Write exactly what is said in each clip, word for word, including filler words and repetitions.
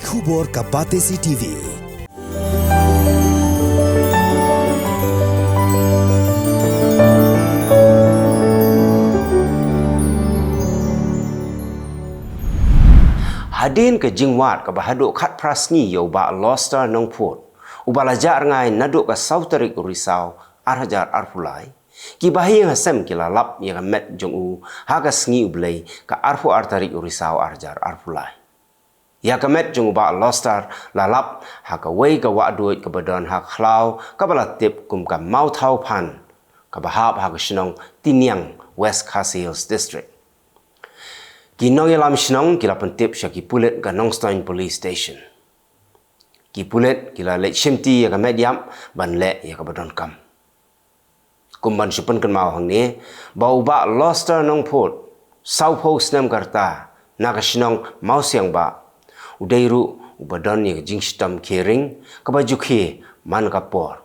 Khubor ka Batesi T V. Hadien ka jingwad kaba haduh khatphra sngi ïa u Bah Loster Nongphut, uba la jah rngai naduh ka saw tarik u Risaw ar hajar arphew lai, ki bahaïing hasem ki la lap ïa ka met jong u ha ka sngi U Blei ka arphew ar tarik u Risaw ar hajar arphew lai. Ïa ka met jong u Bah Loster la lap ha kawei ka wahduid kaba don ha ka khlaw kaba la tip kum ka Mawthaw Phan, kaba hap ha ka shnong Tiniang, West Khasi Hills District. Ki nongïalam shnong ki la pyntip sha ki pulit ka Nongstoiñ Police Station. Ki pulit ki la leit shimti ïa ka met ïap ban leh ïa kaba donkam. Kum ban shu pynkynmaw hangne ba u Bah Loster Nongphut, sawphew snem ka rta, na ka shnong Mawsiangbah, u dei ruh uba don ïa ka jingshitom khie ring kaba ju khie man ka por.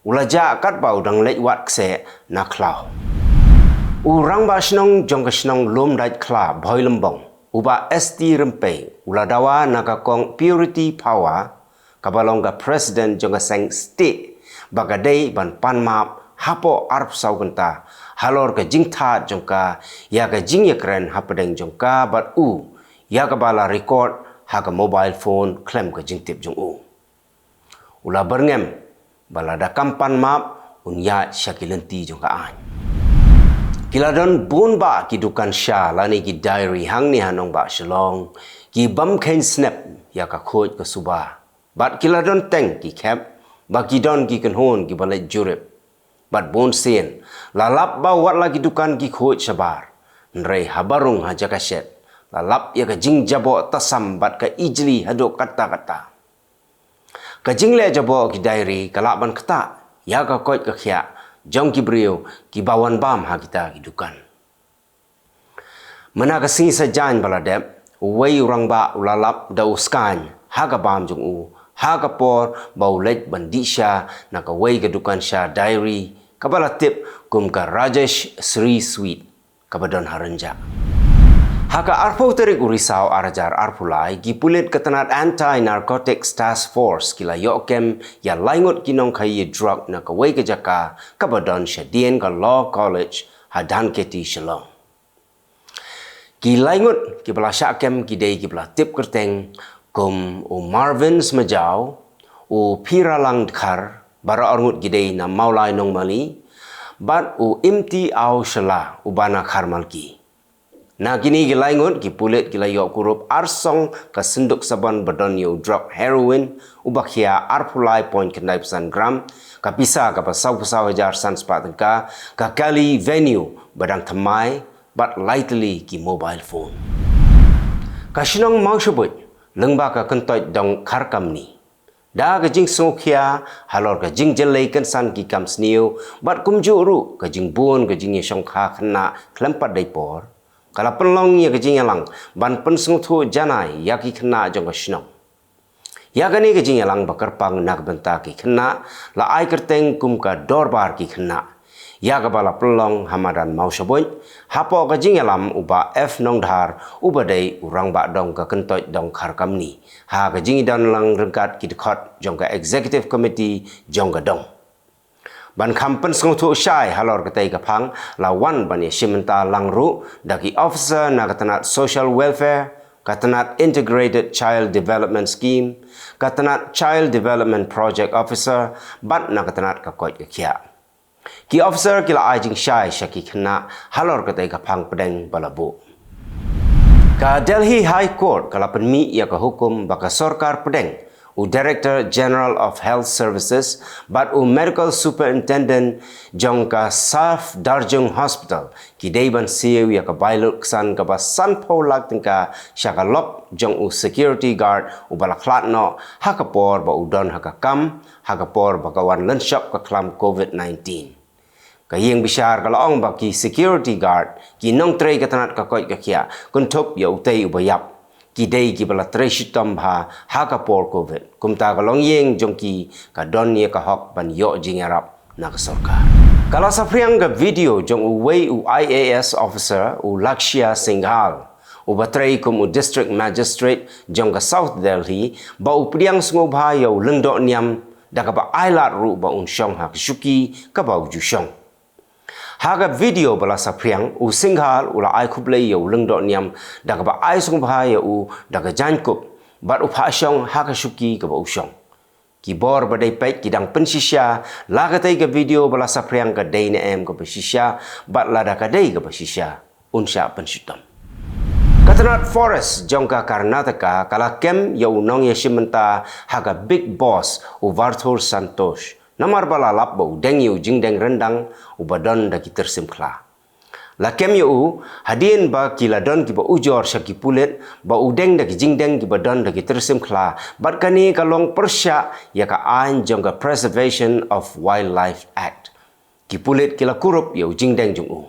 U la jah katba u dang leit wad kseh na khlaw. U rangbah shnong jong ka shnong Lumdaitkhla Bhoilymbong, u Bah S T Rympei, u la dawa na ka kong Purity Phawa, kaba long ka president jong ka seng STIEH, ba ka dei ban pan map hapoh arphew saw kynta halor ka jingthad jong ka ïa ka jingïakren hapdeng jong ka bad u, ïa kaba la record ha ka mobile phone khlem ka jingtip jong u. U la byrngem ba lada kam pan map, un ïaid sha ki lynti jong ka aiñ. Ki la don bun bah ki dukan sha lane ki diary hangne ha nongbah Shillong, ki bym kheiñ snep ïa ka khuid ka suba. Bad ki la don teng ki khep ba ki don ki kynhun kiba leit jurip. Bad bun sien la lap ba wat la ki dukan ki khuid shabar, hynrei haba rung ha jaka shet, la lap ïa ka jingjaboh tasam bad ka ijli haduh katta katta. Ka jingleh jaboh ki diary ka lah ban ktah ïa ka koit ka khiah jong ki briew kiba wan bam ha kita ki dukan. Mynta ka sngi Saitjaiñ ba la dep, uwei u rangbah u la lap da u skaiñ ha ka bam jong u ha ka por ba u leit ban dih sha na kawei ka dukan sha diary kaba la tip kum ka Rajesh Sri Sweet, kaba don ha Rynjah. Ha ka arphew tarik u Risaw ar hajar arphew lai, ki pulit ka tnat Anti Narcotics Task Force ki la ïoh kem ïa lai ngut ki nongkhaïi drug na kawei ka jaka kaba don shadien ka Law College ha Dhankheti, Shillong. Ki lai ngut kiba la shah kem ki dei kiba la tip kyrteng kum u Marvin Smajaw, u Phiralang Dkhar, baroh arngut ki dei na Mawlai Nongmali, bad u Imti Aw Shala, uba na Kharmalki. Na kine ki lai ngut ki pulit ki la ïoh kurup arsong ka synduk sabon ba don ïa u drug heroin uba khia arphew lai point khyndai phew san gram, ka pisa kaba sawphew saw hajar san spah tyngka, ka kali Venue ba dang thymmai, bad lai tylli ki mobile phone. Ka shnong Mawshabuit, lyngba ka kyntoit dong Kharkamni, da ka jingsngewkhia halor ka jingjyllei kynsan ki kam sniew bad kumjuh ruh ka jingbun ka jingïashongkha khynnah khlem pat dei por, ka la pynlong ïa ka jingïalang ban pynsngewthuh janai ïa ki khynnah jong ka shnong. Ïa kane ka jingïalang ba kyrpang na ka bynta ki khynnah la ai kyrteng kum ka Dorbar ki Khynnah, ïa kaba la pynlong ha madan Mawshabuit, hapoh ka jingïalam u Bah F Nongdhar, uba dei u rangbah dong ka kyntoit dong Kharkamni, ha ka jingïadon lang ryngkat ki dkhot jong ka Executive Committee jong ka dong. Ban kham pynsngewthuh shai halor katei ka phang, la wan ban ïashim bynta lang ruh da ki officer na ka tnat Social Welfare, ka tnat Integrated Child Development Scheme, ka tnat Child Development Project Officer, bad na ka tnat ka koit ka khiah. Ki officer ki la ai jingshai sha ki khynnah halor katei ka phang pdeng ba la buh. Ka Delhi High Court ka la pynmih ïa ka hukum ba ka sorkar pdeng, u Director General of Health Services bad u Medical Superintendent jong ka Safdarjung Hospital ki dei ban siew ïa ka bai lut ksan kaba sanphew lak tyngka sha ka lok jong u security guard uba la khlad noh ha ka por ba u don ha ka kam, ha ka por ba ka wan lynshop ka khlam covid nineteen. Ka ïing bishar ka la ong ba ki security guard, ki nongtrei ka tnat ka koit ka khiah, kynthup ïa utei uba ïap, ki dei kiba la trei shitom bha ha ka por covid. Kumta ka longïing jong ki ka don ïa ka hok ban ïoh jingïarap na ka sorkar. Ka la saphriang ka video jong uwei u I A S officer, u Lakshya Singhal, Uba trei kum u District Magistrate jong ka South Delhi, ba u pdiang sngewbha ïa u lyngdoh niam, da kaba ai lad ruh ba un shong ha ka shuki kaba u ju shong. Ha ka video ba la saphriang, u Singhal u la ai khublei ïa u lyngdoh niam, da kaba ai sngewbha ïa u da ka jaiñkup, bad u phah shong ha ka shuki kaba u shong. Ki bor ba dei peit ki dang pynshisha, la katei ka video ba la saphriang ka dei ne em kaba shisha, bad lada ka dei kaba shisha, un shah pynshitom. Ka tnat Forest jong ka Karnataka ka la kem ïa u nongïashim bynta ha ka Bigg Boss, u Vathur Santosh, namar ba la lap ba u deng ïa u jingdeng ryndang uba don da ki tyrsim khla. La kem ïa u hadien ba ki la don kiba ujor sha ki pulit ba u deng da ki jingdeng kiba don da ki tyrsim khla, bad kane ka long pyrshah ïa ka aiñ jong ka Preservation of Wildlife Act. Ki pulit ki la kurup ïa u jingdeng jong u.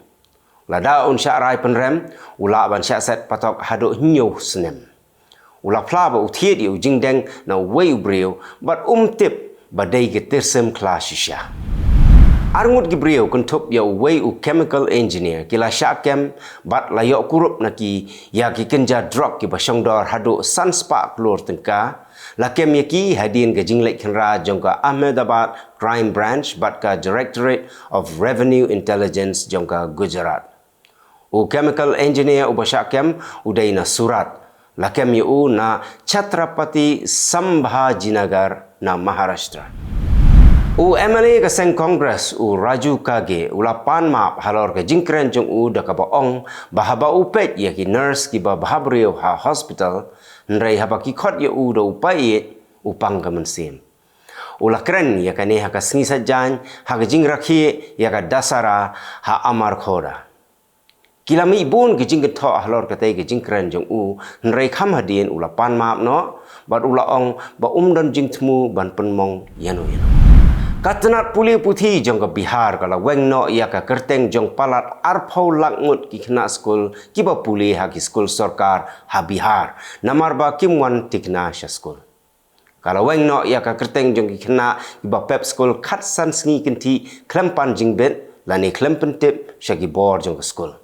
Lada un shah rai pynrem, u lah ban shah set patok haduh hynñiew snem. U la phla ba u thied ïa u jingdeng na uwei u briew, bad um tip ba dei ka tyrsim khla shisha. Arngut ki briew kynthup ïa uwei u chemical engineer ki la shah kem, bad la ïoh kurup na ki ïa ki kynja drok kiba shongdor haduh san spah klur tyngka. La kem ïa ki hadien ka jingleit khynra jong ka Ahmedabad Crime Branch bad ka Directorate of Revenue Intelligence jong ka Gujarat. U chemical engineer uba shah kem u dei na Surat. La kem ïa u na Chhatrapati Sambhajinagar na Maharashtra. U M L A ka seng Congress, u Raju Karge, u la pan map halor ka jingkren jong u da kaba ong ba haba u peit ïa ki nurse kiba bhabriew ha hospital, hynrei haba ki khot ïa u da u paid, u pang ka mynsiem. U la kren ïa kane ha ka sngi Saitjaiñ ha ka jingrakhe ïa ka Dasara ha Amarkhoda. Ki la mih bun ki jingkynthoh halor katei ka jingkren jong u, hynrei kham hadien u la pan map noh, bad u la ong ba um don jingthmu ban pynmong ïano ïano. Ka tnat pule puthi jong ka Bihar ka la weng noh ïa ka kyrteng jong palat arphew lak ngut ki khynnah skul kiba pule ha ki skul sorkar ha Bihar, namar ba kim wan thikna sha skul. Ka la weng noh ïa ka kyrteng jong ki khynnah kiba pep skul khatsan sngi kynthih khlem pan jingbit lane khlem pyntip sha ki bor jong ka skul.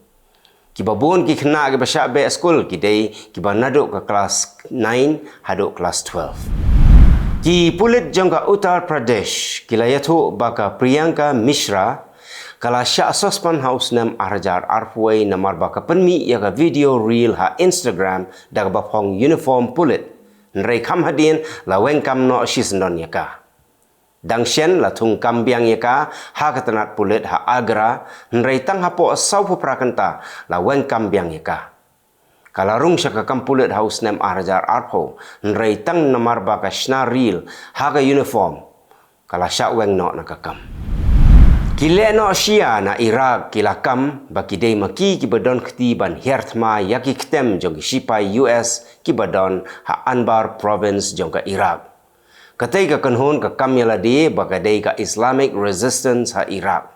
Kiba bun ki khynnah kiba shah beh skul ki dei kiba naduh ka klas nine haduh klas twelve. Ki pulit jong ka Uttar Pradesh ki la ïathuh ba ka Priyanka Mishra ka la shah suspend ha u snem ar hajar arphew wei namar ba ka pynmih ïa ka video reel ha Instagram da kaba phong uniform pulit. Hynrei kham hadien la weng kam noh shisyndon ïa ka. Dang shen la thung kam biang ïa ka ha ka tnat pulit ha Agra, hynrei tang hapoh sawphew phra kynta la weng kam biang ïa ka. Ka la rung sha ka kam pulit ha u snem ar hajar arphew, hynrei tang namar ba ka shna reel ha ka uniform, ka la shah weng noh na ka kam. Ki leh noh shia na Iraq ki la kam ba ki dei ma ki kiba don kti ban hiar thma ïa ki ktem jong ki shipai U S kiba don ha Anbar Province jong ka Iraq. Katei ka kynhun ka kam ïa lade ba ka dei ka Islamic Resistance ha Iraq.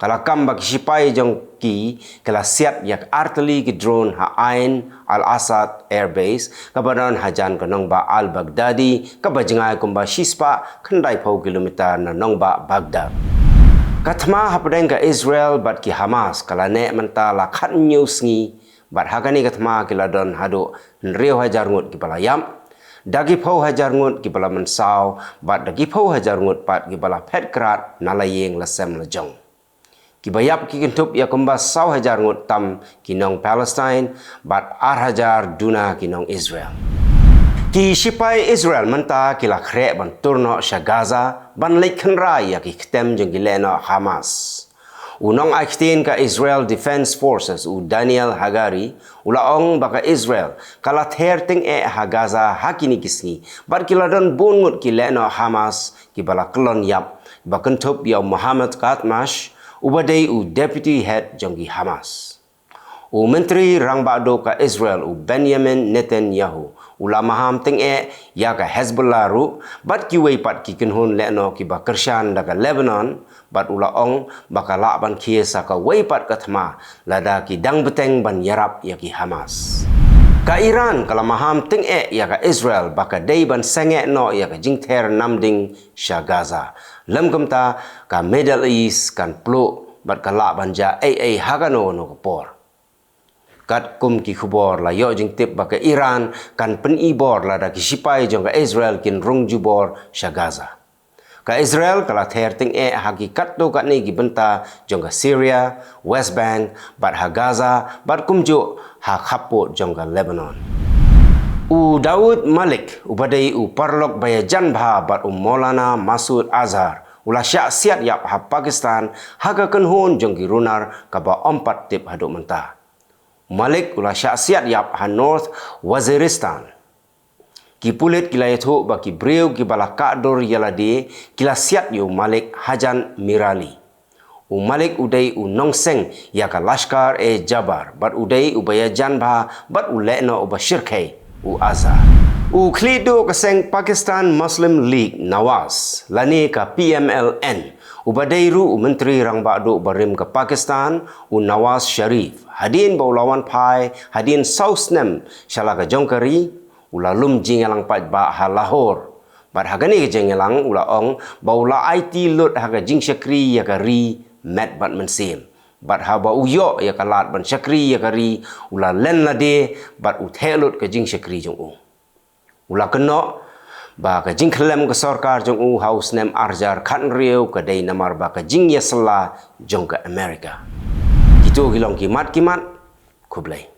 Ka la kam ba ki shipai jong ki ka la siat ïa ka artylli ki drone ha Ain al-Asad Air Base, kaba don hajan ka nongbah al-Baghdadi, kaba jngai kumba shispah khyndaiphew kilometer na nongbah Baghdad. Ka thma hapdeng ka Israel bad ki Hamas ka la neh mynta la khathynñiew sngi, bad ha kane ka thma ki la don haduh hynriew hajar ngut kiba la ïap, da ki phew hajar ngut kiba la mynsaw, bad da ki phew hajar ngut pat kiba la phet krad na la ïing la sem la jong. Kiba ïap ki kynthup ïa kumba saw hajar ngut tam ki nong Palestine, bad ar hajar duna ki nong Israel. Ki shipai Israel mynta ki la khreh ban tur noh sha Gaza ban leit khynra ïa ki ktem jong ki lehnoh Hamas. U nongai ktien ka Israel Defense Forces, u Daniel Hagari, u la ong ba ka Israel ka la ther tyngeh ha Gaza ha kine ki sngi, bad ki la don bun ngut ki lehnoh Hamas kiba la kyllon ïap, ba kynthup ïa u Mohammad Katmash, uba dei u deputy head jong ki Hamas. U Myntri Rangbah Duh ka Israel, u Benjamin Netanyahu, u la maham tyngeh ïa ka Hezbollah ruh, bad kiwei pat ki kynhun lehnoh kiba kyrshan da ka Lebanon, bad u la ong ba ka lah ban khie sa kawei pat ka thma lada ki dang bteng ban ïarap ïa ki Hamas. Ka Iran ka la maham tyngeh ïa ka Israel ba ka dei ban sangeh noh ïa ka jingther namding sha Gaza. Lym kumta ka Middle East kan pluh bad ka lah ban jia ei ei ha kano kano ka por. Katkum ki khubor la ïoh jingtip ba ka Iran kan pyni bor lada ki sipai jong ka Israel kin rung jubor sha Gaza. Ka Israel ka la ther tyngeh ha ki katto katne ki bynta jong ka Syria, West Bank, bad ha Gaza, bad kumjuh ha khappud jong ka Lebanon. U Daud Malik, uba dei u paralok ba ïajan bha bad u Maulana Masood Azhar, u la shah siat ïap ha Pakistan ha ka kynhun jong ki runar kaba ym pat tip haduh mynta. U Malik u la shah siat ïap ha North Waziristan. Ki pulit ki la ïathuh ba ki briew kiba la kahdur ïa lade ki la siat ïa u Malik hajan Mirali. U Malik u dei u nongseng ïa ka Lashkar-e-Jabbar bad u dei uba ïajan bha bad u lehnoh uba shyrkhei u Azhar. U khlieh duh ka seng Pakistan Muslim League, Nawaz, lane ka P M L N, uba dei ruh u Myntri Rangbah Duh barim ka Pakistan, u Nawaz Sharif, hadien ba u la wan phai hadien saw snem sha la ka jong ka ri, u la lum jingïalang paidbah ha Lahore. Bad ha kane ka jingïalang u la ong ba u la aiti lut ha ka jingshakri ïa ka ri met bad mynsiem. Bad haba u ïoh ïa ka lad ban shakri ïa ka ri, u la len lade bad u theh lut ka jingshakri jong u. U la kynnoh ba ka jingkhyllem ka sorkar jong u ha u snem arhajar khathynriew ka dei namar ba ka jingïasylla jong ka Amerika. Kito ki long ki mat ki mat. Khublei.